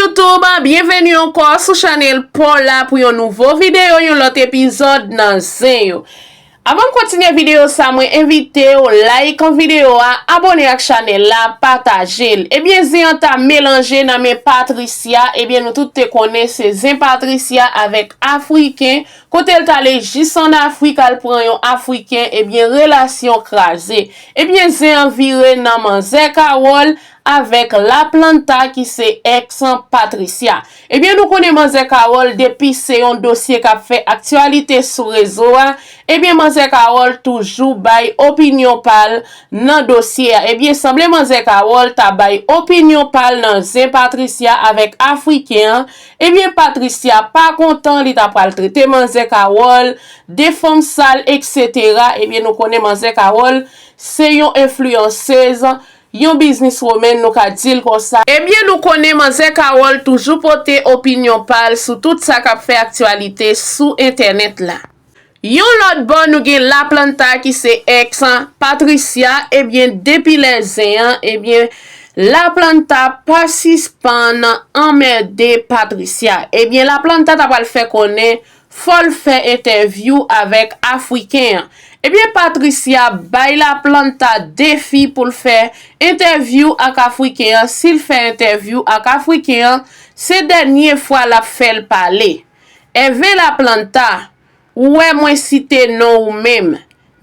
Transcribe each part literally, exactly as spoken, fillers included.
YouTube, byenveni ankò sou chanèl pa w la pou yon nouvo videyo, yon lòt epizòd nan Zen yo. Avan m kontinye videyo sa, mwen envite w like videyo a, abòne ak chanèl la, pataje l. Ebyen, zen an ta melanje nan men Patricia. Ebyen, nou tout te konnen se zen Patricia avèk Afriken, kote l t ale jis ann Afrik al pran yon Afriken, ebyen, relasyon kraze. Ebyen, zen an vire nan manzè Carole avèk Laplanta ki se ex Patricia. Ebyen, nou konnen manzè Carole, depi se yon dosye k ap fè aktyalite sou rezo a, ebyen, manzè Carole toujou bay opinyon pa l nan dosye a. Ebyen, sanble manzè Carole ta bay opinyon pa l nan zen Patricia avèk Afriken an. Ebyen, Patricia pa kontan, li ta pral trete manzè Carole de fanm sal, etsetera. Ebyen, nou konnen manzè Carole se yon enfliyansez, yon bizniswoman, nou ka di l konsa. Ebyen, nou konnen manzè Carole toujou pote opinyon pa l sou tout sa k ap fè aktyalite sou entènèt la. Yon lòt bò, nou gen Laplanta ki se ex Patricia. Ebyen, depi lè zen an, ebyen, Laplanta pa sispann anmède Patricia. Ebyen, Laplanta ta pral fè konnen fò l fè entèvyou avèk Afriken an. Ebyen, Patricia bay Laplanta defi pou l fè entèvyou ak Afriken an. Si l fè entèvyou ak Afriken an, se dènye fwa l ap fè l pale. Ève Laplanta, ou wè mwen site non ou menm.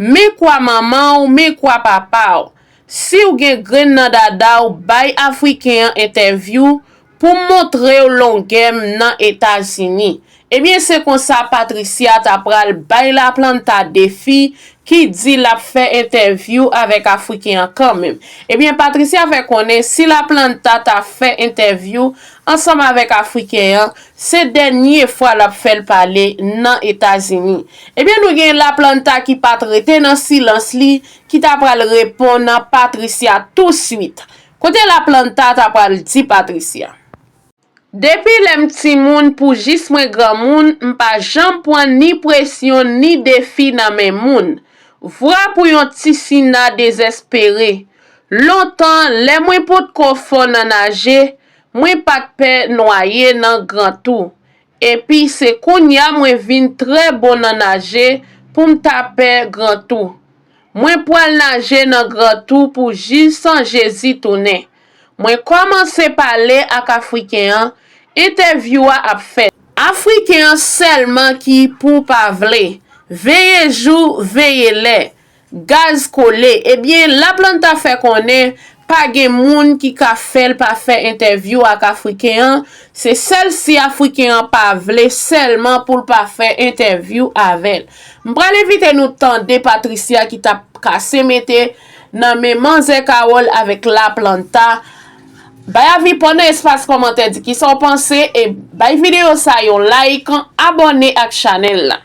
Men kwa manman w, men kwa papa w. Si w gen grenn nan dada w, bay Afriken an entèvyou pou m montre w longè m nan Etazini. Ebyen, se konsa Patricia ta pral bay Laplanta defi ki di l ap fè entèvyou avèk Afriken an kanmenm. Ebyen, Patricia fè konnen si Laplanta ta fè entèvyou ansanm avèk Afriken an, se dènye fwa l ap fè l pale nan Etazini. Ebyen, nou gen Laplanta ki pa t rete nan silans li, ki ta pral reponn Patricia touswit. Kote Laplanta ta pral di Patricia? Depi lè m timoun pou jis mwen granmoun, m pa janm pran ni presyon ni defi nan men moun. Vwa pou yon ti Sina dezespere. Lontan, lè mwen potko fò nan naje, mwen pa t pè nwaye nan gran twou. Epi se kounye a mwen vin trè bon nan naje pou m ta pè gran twou. Mwen pral naje nan gran twou pou jis Jezi tounen. Mwen kòmanse pale ak Afriken an, entèvyou a ap fèt. Afriken an sèlman ki pou pa vle. Veye jou, veye lè. Gaz kole. Ebyen, Laplanta fè konnen pa gen moun ki ka fè l pa fè entèvyou ak Afriken an. Se sèl si Afriken an pa vle sèlman pou l pa fè entèvyou avè l. M pral envite nou tande Patricia ki t ap kase mete nan men manzè Carole avèk Laplanta. Bay avi pa w nan espas kòmantè, di kisa w panse e bay videyo sa yon like, abòne ak chanèl la.